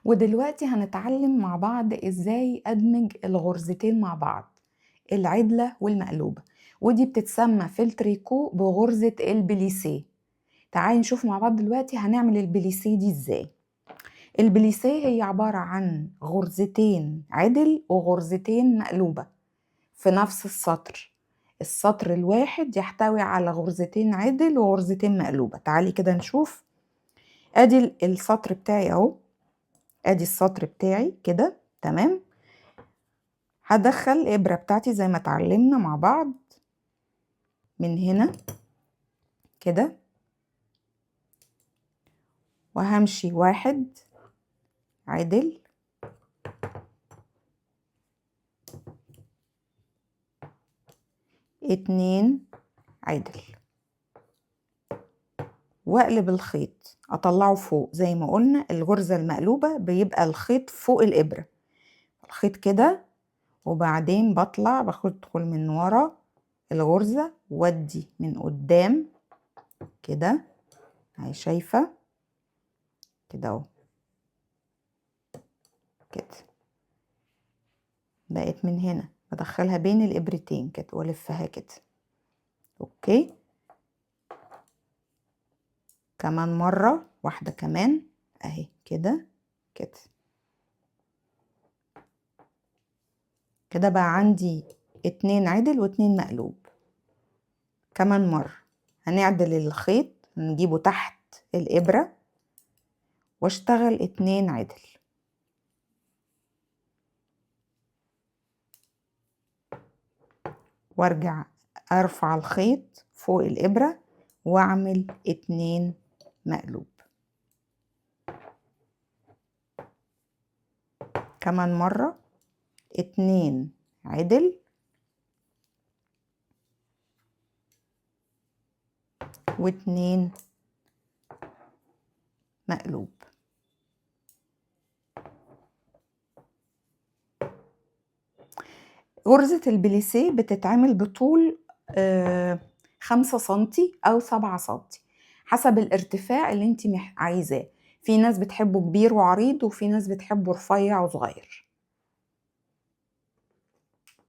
ودلوقتي هنتعلم مع بعض ازاي ادمج الغرزتين مع بعض، العدلة والمقلوبة، ودي بتتسمى في التريكو بغرزة البليسيه. تعالي نشوف مع بعض دلوقتي هنعمل البليسيه دي ازاي. البليسيه هي عبارة عن غرزتين عدل وغرزتين مقلوبة في نفس السطر. السطر الواحد يحتوي على غرزتين عدل وغرزتين مقلوبة. تعالي كده نشوف. ادي السطر بتاعي اهو، ادي السطر بتاعي كده، تمام. هدخل الابرة بتاعتي زي ما اتعلمنا مع بعض من هنا كده، وهمشي واحد عدل اتنين عدل، واقلب الخيط اطلعه فوق. زي ما قلنا الغرزة المقلوبة بيبقى الخيط فوق الابرة، الخيط كده، وبعدين بطلع باخد من ورا الغرزة وادي من قدام كده، اهي شايفة كده اهو كده، بقت من هنا بدخلها بين الابرتين كده والفها كده. okay، كمان مرة واحدة كمان اهي كده كده كده، بقى عندي 2 عدل واتنين مقلوب. كمان مرة هنعدل الخيط، نجيبه تحت الإبرة واشتغل 2 عدل. وارجع ارفع الخيط فوق الإبرة واعمل 2 مقلوب. كمان مرة 2 عدل واتنين مقلوب. غرزة البليسيه بتتعمل بطول 5 سنتي أو 7 سنتي حسب الارتفاع اللي انت عايزاه. في ناس بتحبه كبير وعريض، وفي ناس بتحبه رفيع وصغير.